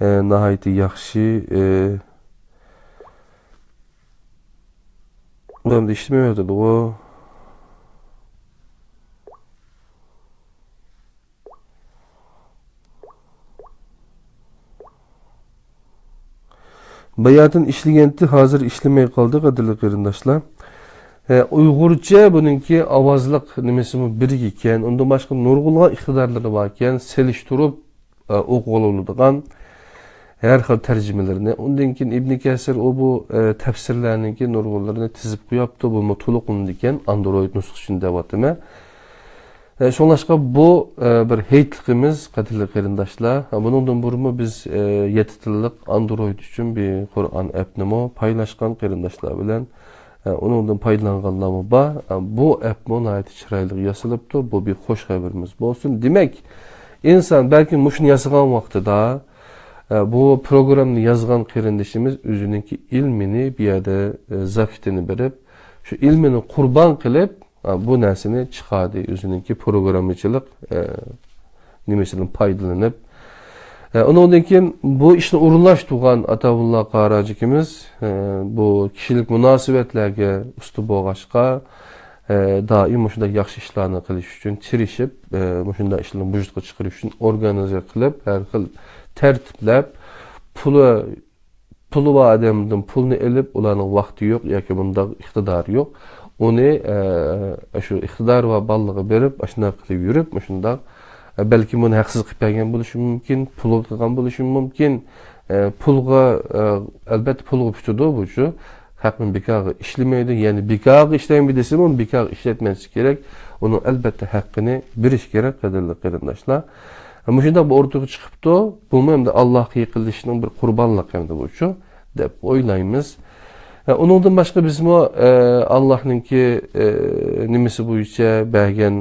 ئە، ناھايىتى ياخشى، ئە، ئۇلاردا ئىشلىمەيۋاتىدىغۇ. باياتىن ئىشلىگەنتى، ھازىر ئىشلىمەي قالدى، قەدىرلىك قېرىنداشلار. ئە، ئۇيغۇرچە بۇنىڭكى ئاۋازلىق نېمىسىمۇ بىر ئىكەن. ئۇندىن باشقا نۇرغۇنلىغان ئىقتىدارلىرى باركەن، سېلىشتۇرۇپ، ئە، ئوقۇغىلى بولىدىغان ھەر خىل تەرجىمىلىرىنى. ئۇندىن كېيىن ئىبنى كەسىر ئۇ بۇ، ئە، تەپسىرلەرنىڭكى نۇرغۇنلىرىنى تىزىپ قويۇپتۇ. بۇمۇ تولۇقلىنىدىكەن، ئاندرويد نۇسخىسى ئۈچۈن دەۋاتىمەن. ئە، شۇڭلاشقا بۇ، ئە، بىر ھېيتلىقىمىز، قەدىرلىك قېرىنداشلار. ئە، بۇنىڭدىن بۇرۇنمۇ بىز، ئە، يەتتە تىللىق ئاندرويد ئۈچۈن بىر قۇرئان ئەپنىمۇ پايلاشقان قېرىنداشلار بىلەن. ئە، ئۇنىڭدىن پايدىلانغانلارمۇ بار. ئە، بۇ ئەپمۇ ناھايىتى چىرايلىق ياسىلىپتۇ. بۇ بىر خوش خەۋىرىمىز بولسۇن. دېمەك، ئىنسان بەلكىم مۇشۇنى ياسىغان ۋاقتىدا، ئە، بۇ پروگراممىنى يازغان قېرىندىشىمىز ئۆزىنىڭكى ئىلمىنى بۇ يەردە، ئە، زاكىتىنى بېرىپ، شۇ ئىلمىنى قۇربان قىلىپ، ئە، بۇ نەرسىنى چىقاردى. ئۆزىنىڭكى پروگراممىچىلىق، ئە، نېمىسىدىن پايدىلىنىپ. ئە، ئۇنىڭدىن كېيىن بۇ ئىشنى ئورۇنلاشتۇرغان ئاتاۋۇللا قاراجىكىمىز، ئە، بۇ كىشىلىك مۇناسىۋەتلەرگە ئۇستا بولغاچقا، ئە، دائىم مۇشۇنداق ياخشى ئىشلارنى قىلىش ئۈچۈن تىرىشىپ، ئە، مۇشۇنداق ئىشلارنى ۋۇجۇدقا چىقىرىش ئۈچۈن ئورگانىزاتسىيە قىلىپ، ھەر خىل تەرتىپلەپ، پۇلى، پۇلى بار ئادەمدىن پۇلنى ئېلىپ، ئۇلارنىڭ ۋاقتى يوق ياكى مۇنداق ئىقتىدارى يوق. ئۇنى، ئە، شۇ ئىقتىدارى بار بالىلارغا بېرىپ، ئاشۇنداق قىلىپ يۈرۈپ، مۇشۇنداق، ئە، بەلكىم بۇنى ھەقسىز قىلىپ بەرگەن بولۇشى مۇمكىن، پۇلغا قىلغان بولۇشى مۇمكىن. ئە، پۇلغا، ئە، ئەلبەتتە پۇلغا پۈتىدۇ بۇچۇ. ھەقنى بىكارغا ئىشلىمەيدۇ، يەنى بىكارغا ئىشلەيمەن دېسىمۇ، ئۇنى بىكارغا ئىشلەتمەسلىك كېرەك. ئۇنىڭ ئەلبەتتە ھەققىنى بېرىش كېرەك، قەدىرلىك قېرىنداشلار. مۇشۇنداق بىر ئوتتۇرىغا چىقىپتۇ. بۇمۇ ئەمدى ئاللاھقا يېقىنلىشىشنىڭ بىر قۇربانلىقى ئەمدى بۇچۇ، دەپ ئويلايمىز. ئە، ئۇنىڭدىن باشقا بىزمۇ، ئە، ئاللاھنىڭكى، ئە، نېمىسى بويىچە بەرگەن،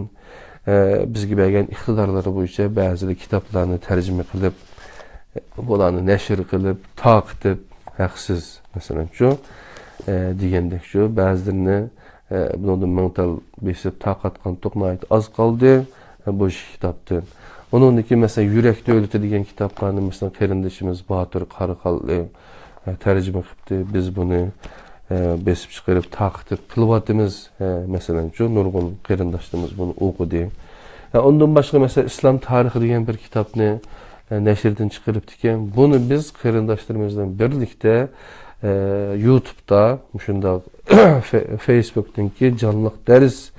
ئە، بىزگە بەرگەن ئىقتىدارلىرى بويىچە بەزىلەر كىتابلارنى تەرجىمە قىلىپ، بۇلارنى نەشر قىلىپ، تارقىتىپ، ھەقسىز، مەسىلەنچۇ، ئە، دېگەندەكچۇ، بەزىلىرىنى، ئە، بۇنىڭدىن مىڭ تال بېسىپ تارقاتقانتۇق، ناھايىتى ئاز قالدى، ئە، بۇ ئىككى كىتابتىن. ئۇنىڭدىن كېيىن، مەسىلەن، يۈرەك دۆلىتى دېگەن كىتابلارنى، مەسىلەن، قېرىندىشىمىز باتۇر قاراخانلى، ئە، تەرجىمە قىپتۇ. بىز بۇنى، ئە، بېسىپ چىقىرىپ، تارقىتىپ قىلىۋاتىمىز. ئە، مەسىلەنچۇ، نۇرغۇن قېرىنداشلىرىمىز بۇنى ئوقۇدى. ئە، ئۇندىن باشقا، مەسىلەن، ئىسلام تارىخى دېگەن بىر كىتابنى، ئە، نەشردىن چىقىرىپتىكەن. بۇنى بىز قېرىنداشلىرىمىز بىلەن بىرلىكتە، ئە، يۇتۇبتا مۇشۇنداق فې-، فېيسبۇكتىكى جانلىق دەرس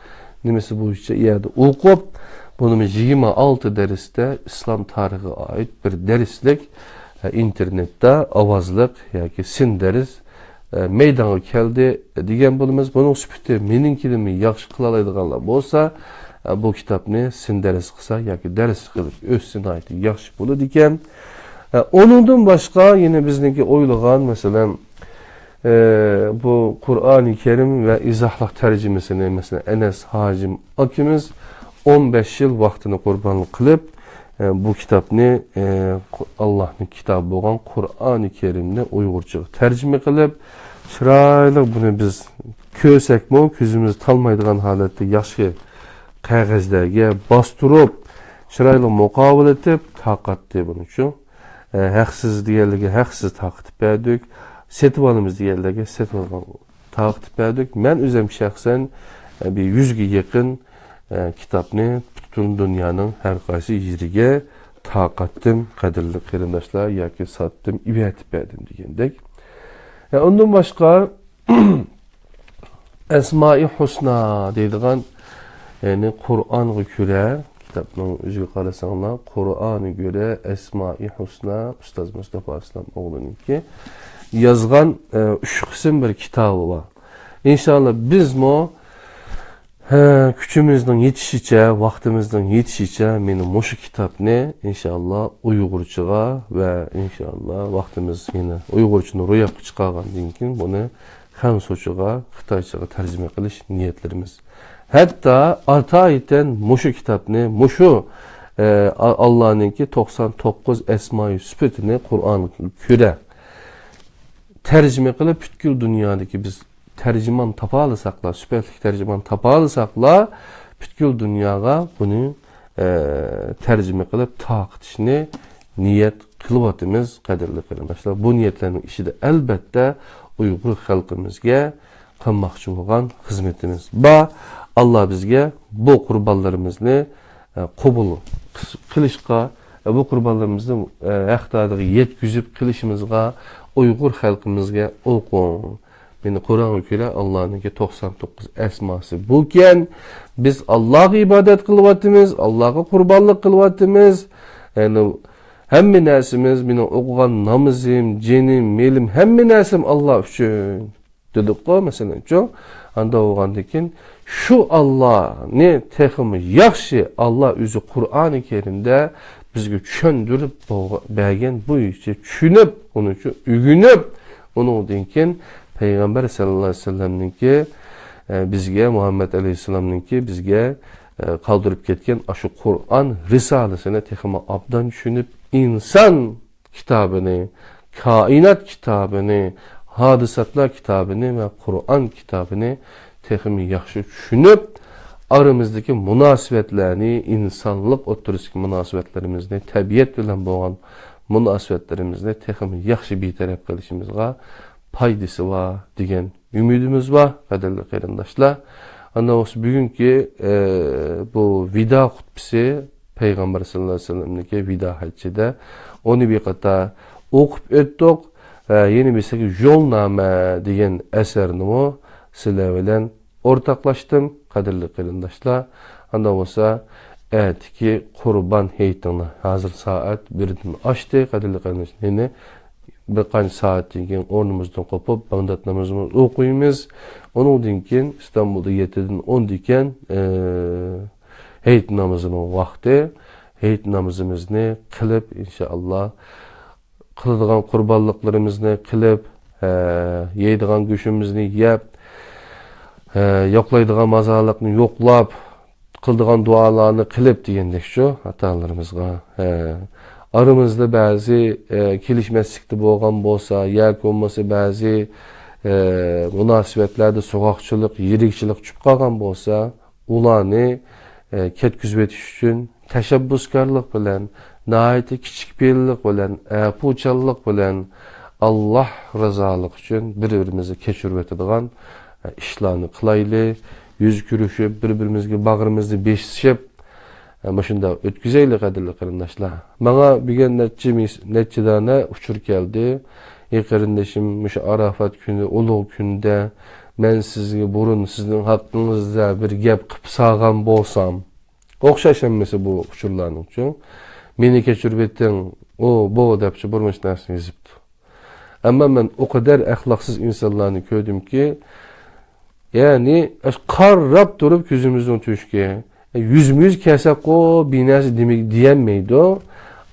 نېمىسى بويىچە يەردە ئوقۇپ، بۇنىمۇ يىگىرمە ئالتە دەرستە ئىسلام تارىخىغا ئائىت بىر دەرسلىك، ئە، ئىنتېرنېتتا ئاۋازلىق ياكى سىن دەرس، ئە، مەيدانغا كەلدى دېگەن بولىمىز. بۇنىڭ سۈپىتى مېنىڭكىدىنمۇ ياخشى قىلالايدىغانلار بولسا، ئە، بۇ كىتابنى سىن دەرس قىلسا ياكى دەرس قىلىپ ئۆتسە ناھايىتى ياخشى بولىدىكەن. ئە، ئۇنىڭدىن باشقا يەنە بىزنىڭكى ئويلىغان، مەسىلەن، ئە، بۇ قۇرئانى كەرىم ۋە ئىزاھلىق تەرجىمىسىنى، مەسىلەن، ئەنەس ھاجىم ئاكىمىز ئون بەش يىل ۋاقتىنى قۇربان قىلىپ، ئە، بۇ كىتابنى، ئە، قۇ-، ئاللاھنىڭ كىتابى بولغان قۇرئانى كەرىمنى ئۇيغۇرچىغا تەرجىمە قىلىپ، چىرايلىق بۇنى بىز كۆرسەكمۇ، كۆزىمىز تالمايدىغان ھالەتتە ياخشى قەغەزلەرگە باستۇرۇپ، چىرايلىق مۇقاۋىلە ئېتىپ تارقاتتى بۇنىچۇ. ئە، ھەقسىز دېگەنلەرگە ھەقسىز تارقىتىپ بەردۇق. سېتىۋالىمىز دېگەنلەرگە سېتىۋالغان تارقىتىپ بەردۇق. مەن ئۆزۈم شەخسەن، ئە، بىر يۈزگە يېقىن، ئە، كىتابنى پۈتۈن دۇنيانىڭ ھەر قايسى يېرىگە تارقاتتىم، قەدىرلىك قېرىنداشلار، ياكى ساتتىم، ئېۋەتىپ بەردىم دېگەندەك. ئە، ئۇندىن باشقا، ئەسمائى ھۇسنا دەيدىغان، يەنى قۇرئانغا كۆرە، كىتابنىڭ ئۆزىگە قارىساڭلار، قۇرئانغا كۆرە ئەسمائى ھۇسنا، ئۇستاز مۇستاپا ئىسلام ئوغلىنىڭكى يازغان، ئە، ئۈچ قىسىم بىر كىتابى بار. ئىنشاللا بىزمۇ، ھە، كۈچىمىزنىڭ يېتىشىچە، ۋاقتىمىزنىڭ يېتىشىچە مېنى مۇشۇ كىتابنى ئىنشاللا ئۇيغۇرچىغا ۋە ئىنشاللا ۋاقتىمىز يەنە ئۇيغۇرچىنى روياپقا چىقارغاندىن كېيىن بۇنى خەنزۇچىغا، خىتايچىغا تەرجىمە قىلىش نىيەتلىرىمىز. ھەتتا ئاتايىتەن مۇشۇ كىتابنى، مۇشۇ، ئە، ئا-، ئاللانىڭكى توقسان توققۇز ئەسمائى سۈپىتىنى قۇرئانغا كۆرە تەرجىمە قىلىپ، پۈتكۈل دۇنيادىكى بىز تەرجىمان تاپالىساقلا، سۈپەتلىك تەرجىمان تاپالىساقلا، پۈتكۈل دۇنياغا بۇنى، ئە، تەرجىمە قىلىپ تارقىتىشنى نىيەت قىلىۋاتىمىز، قەدىرلىك قېرىنداشلار. بۇ نىيەتلەرنىڭ ئىچىدە ئەلبەتتە ئۇيغۇر خەلقىمىزگە قىلماقچى بولغان خىزمىتىمىز بار. ئاللا بىزگە بۇ قۇربانلىرىمىزنى، ئە، قوبۇل قىس-، قىلىشقا، ئە، بۇ قۇربانلىرىمىزنى، ئە، ھەقدارىغا يەتكۈزۈپ قىلىشىمىزغا، ئۇيغۇر خەلقىمىزگە ئوقۇڭ. مېنى قۇرئانغا كۆرە ئاللانىڭكى توقسان توققۇز ئەسماسى بۇكەن. بىز ئاللاغا ئىبادەت قىلىۋاتىمىز، ئاللاغا قۇربانلىق قىلىۋاتىمىز. يەنى ھەممە نەرسىمىز، مېنىڭ ئوقۇغان نامىزىم، جېنىم، مېلىم، ھەممە نەرسەم ئاللا ئۈچۈن دېدۇققۇ، مەسىلەنچۇ. ئانداق بولغاندىن كېيىن شۇ ئاللانى تېخىمۇ ياخشى، ئاللا ئۆزى قۇرئانى كەرىمدە بىزگە چۈشەندۈرۈپ بولغا-، بەرگەن بويىچە چۈشىنىپ، ئۇنى چۈ-، ئۆگىنىپ، ئۇنىڭدىن كېيىن پەيغەمبەر سەللەللاھۇ ئەلەيھى ۋەسەللەمنىڭكى، ئە، بىزگە مۇھەممەد ئەلەيھىسسالامنىڭكى بىزگە، ئە، قالدۇرۇپ كەتكەن ئاشۇ قۇرئان رىسالىسىنى تېخىمۇ ئابدان چۈشىنىپ، ئىنسان كىتابىنى، كائىنات كىتابىنى، ھادىساتلار كىتابىنى ۋە قۇرئان كىتابىنى تېخىمۇ ياخشى چۈشىنىپ، ئارىمىزدىكى مۇناسىۋەتلەرنى، ئىنسانلىق ئوتتۇرىسىدىكى مۇناسىۋەتلىرىمىزنى، تەبىئەت بىلەن بولغان مۇناسىۋەتلىرىمىزنى تېخىمۇ ياخشى بىر تەرەپ قىلىشىمىزغا پايدىسى بار دېگەن ئۈمىدىمىز بار، قەدىرلىك قېرىنداشلار. ئاندىن بولسا بۈگۈنكى، ئە، بۇ ۋىدا خۇتبىسى، پەيغەمبەر ساللاللاھۇ ئەلەيھى ۋەسەللەمنىڭكى ۋىدا ھەججىدە، ئۇنى بىر قاتا ئوقۇپ ئۆتتۇق. ئە، يەنە بىر سىزگە يولنامە دېگەن ئەسەرنىمۇ سىلەر بىلەن ئورتاقلاشتىم، قەدىرلىك قېرىنداشلار. ئاندىن بولسا ئەتىكى قۇربان ھېيتىڭلار، ھازىر سائەت بىردىن ئاشتى، قەدىرلىك قېرىنداشلار. يەنە بىر قانچە سائەتتىن كېيىن ئورنىمىزدىن قوپۇپ، بامدات نامىزىمىزنى ئوقۇيمىز. ئۇنىڭدىن كېيىن ئىستانبۇلدا يەتتىدىن ئوندىكەن، ئە، ھېيت نامىزىنىڭ ۋاقتى. ھېيت نامىزىمىزنى قىلىپ، ئىنشائاللا، قىلىدىغان قۇربانلىقلىرىمىزنى قىلىپ، ئە، يەيدىغان گۆشىمىزنى يەپ، ئە، يوقلايدىغان مازارلىقنى يوقلاپ، قىلىدىغان دۇئالارنى قىلىپ دېگەندەكچۇ، ئاتا-ئانىلىرىمىزغا. ھە. ئارىمىزدا بەزى، ئە، كېلىشمەسلىكتە بولغان بولسا، ياكى بولمىسا بەزى، ئە، مۇناسىۋەتلەردە سوغۇقچىلىق، يىرىكچىلىك چۈشۈپ قالغان بولسا، ئۇلارنى، ئە، كەتكۈزۈۋېتىش ئۈچۈن تەشەببۇسكارلىق بىلەن، ناھايىتى كىچىك پېئىللىق بىلەن، ئەپۇچانلىق بىلەن ئاللاھ رىزالىقى ئۈچۈن بىر-بىرىمىزنى كەچۈرۈۋېتىدىغان، ئە، ئىشلارنى قىلايلى. يۈز كۆرۈشۈپ، بىر-بىرىمىزگە باغرىمىزنى بېسىشىپ، ئە، مۇشۇنداق ئۆتكۈزەيلى، قەدىرلىك قېرىنداشلار. ماڭا بۈگۈن نەچچە مىس-، نەچچە دانە ئۇچۇر كەلدى. ئەي قېرىندىشىم، مۇشۇ ئاراپات كۈنى، ئۇلۇغ كۈندە مەن سىزگە بۇرۇن سىزنىڭ ھەققىڭىزدە بىر گەپ قىلىپ سالغان بولسام، ئوخشاش ھەممىسى بۇ ئۇچۇرلارنىڭچۇ. مېنى كەچۈرۈۋېتىڭ، ئۇ، بۇ دەپچۇ بىر مۇنچە نەرسىنى يېزىپتۇ. ئەمما مەن ئۇ قەدەر ئەخلاقسىز ئىنسانلارنى كۆردۈمكى، يەنى، ئاشۇ قاراپ تۇرۇپ كۆزىمىزنىڭ تۆشۈكى، يۈزمۇ يۈز كەلسەكقۇ، بىر نەرسە دېمە-، دېيەلمەيدۇ.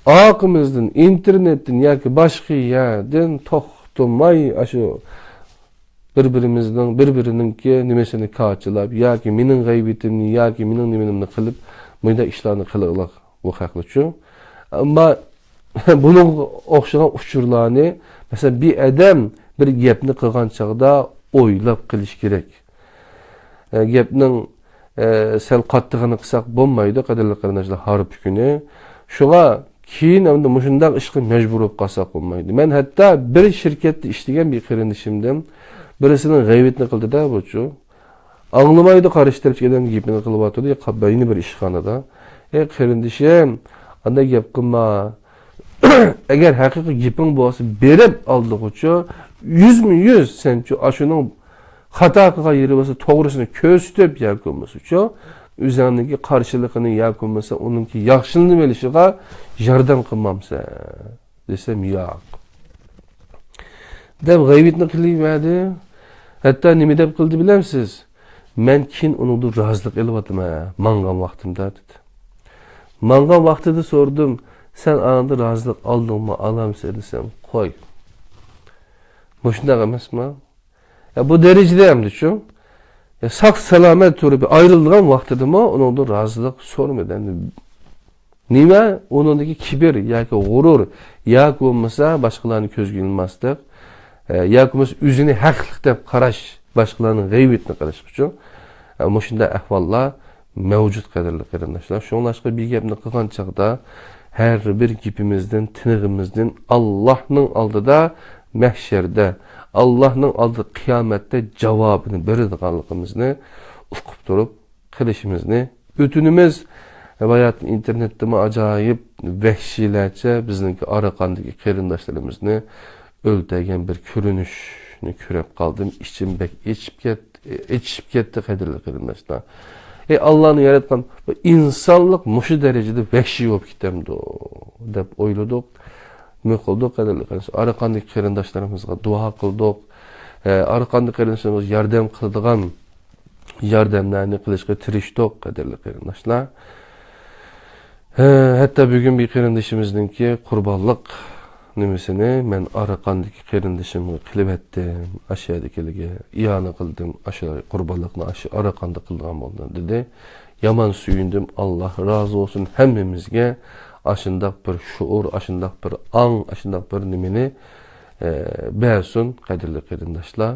ئارقىمىزدىن ئىنتېرنېتتىن ياكى باشقا يەردىن توختىماي ئاشۇ بىر-بىرىمىزنىڭ، بىر-بىرىنىڭكى نېمىسىنى كاچىلاپ، ياكى مېنىڭ غەيۋىتىمنى، ياكى مېنىڭ نېمىنىمنى قىلىپ، مۇنداق ئىشلارنى قىلىڭلار، بۇ خەقلىچۇ. ئەمما بۇنىڭغا ئوخشىغان ئۇچۇرلارنى، مەسىلەن، بىر ئادەم بىر گەپنى قىلغان چاغدا ئويلاپ قىلىش كېرەك. ئە، گەپنىڭ، ئە، سەل قاتتىقىنى قىلساق بولمايدۇ، قەدىرلىك قېرىنداشلار، ھارپا كۈنى. شۇڭا كېيىن ئەمدى مۇشۇنداق ئىشقا مەجبۇر بولۇپ قالساق بولمايدۇ. مەن ھەتتا بىر شىركەتتە ئىشلىگەن بىر قېرىندىشىمدىن بىرسىنىڭ غەيۋىتىنى قىلدى-دە بۇچۇ. ئاڭلىمايدۇ، قارشى تەرەپتىكى ئادەم گېپىنى قىلىۋاتىدۇ، يا قا-، يەنە بىر ئىشخانىدا. ئەي قېرىندىشىم، ئانداق گەپ قىلما. ئەگەر ھەقىقىي گېپىڭ بولسا، بېرىپ ئالدىغۇچۇ، يۈزمۇ يۈز سەنچۇ ئاشۇنىڭ خاتا قىلغان يېرى بولسا، توغرىسىنى كۆرسىتىپ ياكى بولمىسىچۇ، ئۆزۈڭنىڭكى قارشىلىقىنى ياكى بولمىسا ئۇنىڭكى ياخشىلىنىپ ئېلىشىغا ياردەم قىلمامسەن؟ دېسەم، ياق. دەپ غەيۋىتنى قىلىۋەردى. ھەتتا نېمە دەپ قىلدى بىلەمسىز؟ مەن كېيىن ئۇنىڭدىن رازىلىق ئېلىۋاتىمەن، ماڭغان ۋاقتىمدا، دېدى. ماڭغان ۋاقتىدا سورىدىم، سەن ئاندىن رازىلىق ئالدىڭمۇ، ئالامسەن دېسەم، قوي. مۇشۇنداق ئەمەسمۇ؟ يا، بۇ دەرىجىدە ئەمدىچۇ؟ يا، ساق سالامەت تۇرۇپ ئايرىلىدىغان ۋاقتىدىمۇ ئۇنىڭدىن رازىلىق سورىمىدى. ئەمدى نېمە؟ ئۇنىڭدىكى كىبىر ياكى غۇرۇر ياكى بولمىسا باشقىلارنى كۆزگە ئىلماسلىق، ئە، ياكى بولمىسا ئۆزىنى ھەقلىق دەپ قاراش، باشقىلارنىڭ غەيۋىتىنى قىلىشقىچۇ. ئە، مۇشۇنداق ئەھۋاللار مەۋجۇت، قەدىرلىك قېرىنداشلار. شۇڭلاشقا بىر گەپنى قىلغان چاغدا ھەر بىر گېپىمىزدىن، تىنىقىمىزدىن ئاللاھنىڭ ئالدىدا، مەھشەردە، ئاللاھنىڭ ئالدىدا قىيامەتتە جاۋابىنى بېرىدىغانلىقىمىزنى ئۇقۇپ تۇرۇپ قىلىشىمىزنى ئۆتۈنىمىز. باياتىن ئىنتېرنېتتىمۇ ئاجايىپ ۋەھشىيلەرچە بىزنىڭكى ئارقاندىكى قېرىنداشلىرىمىزنى ئۆلتۈرگەن بىر كۆرۈنۈشنى كۆرۈپ قالدىم. ئىچىم بەك ئېچىپ كەت-، ئېچىشىپ كەتتى، قەدىرلىك قېرىنداشلار. ئەي، ئاللانى ياراتقان بۇ ئىنسانلىق مۇشۇ دەرىجىدە ۋەھشىي بولۇپ كېتەمدۇ دەپ ئويلىدۇق. نېمە قىلدۇق، قەدىرلىك قېرىنداشلار؟ ئارقاندىكى قېرىنداشلىرىمىزغا دۇئا قىلدۇق. ئە، ئارقاندىكى قېرىنداشلىرىمىزغا ياردەم قىلىدىغان ياردەملەرنى قىلىشقا تىرىشتۇق، قەدىرلىك قېرىنداشلار. ھە، ھەتتا بۈگۈن بىر قېرىندىشىمىزنىڭكى قۇربانلىق نېمىسىنى مەن ئارقاندىكى قېرىندىشىمغا قىلىۋەتتىم، ئاشۇ يەردىكىلەرگە ئىئانە قىلدىم، ئاشۇ قۇربانلىقنى ئاشۇ ئارقاندا قىلىدىغان بولدۇم، دېدى. يامان سۆيۈندۈم، ئاللا رازى بولسۇن ھەممىمىزگە ئاشۇنداق بىر شۇئۇر، ئاشۇنداق بىر ئاڭ، ئاشۇنداق بىر نېمىنى، ئە، بەرسۇن، قەدىرلىك قېرىنداشلار.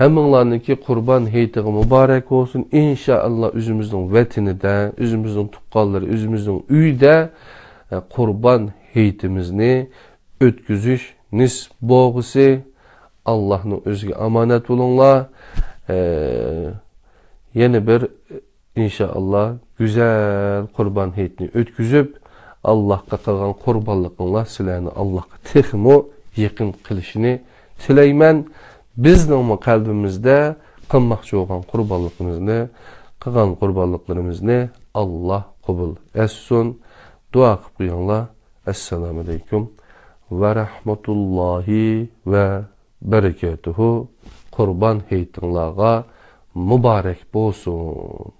ھەممىڭلارنىڭكى قۇربان ھېيتىغا مۇبارەك بولسۇن. ئىنشائاللا، ئۆزىمىزنىڭ ۋەتىنىدە، ئۆزىمىزنىڭ تۇغقانلىرى، ئۆزىمىزنىڭ ئۆيىدە، ئە، قۇربان ھېيتىمىزنى ئۆتكۈزۈش نېسىپ بولغۇسى. ئاللانىڭ ئۆزىگە ئامانەت بولۇڭلار. ئە، يەنە بىر، ئىنشائاللا، گۈزەل قۇربان ھېيتنى ئۆتكۈزۈپ، ئاللاھقا قىلغان قۇربانلىقىڭلار سىلەرنى ئاللاھقا تېخىمۇ يېقىن قىلىشىنى تىلەيمەن. بىزنىڭمۇ قەلبىمىزدە قىلماقچى بولغان قۇربانلىقىمىزنى، قىلغان قۇربانلىقلىرىمىزنى ئاللاھ قوبۇل ئەتسۇن. دۇئا قىلىپ قويۇڭلار. ئەسسالامۇ ئەلەيكۇم ۋە رەھمەتۇللاھى ۋە بەرىكاتۇھۇ. قۇربان ھېيتىڭلارغا مۇبارەك بولسۇن.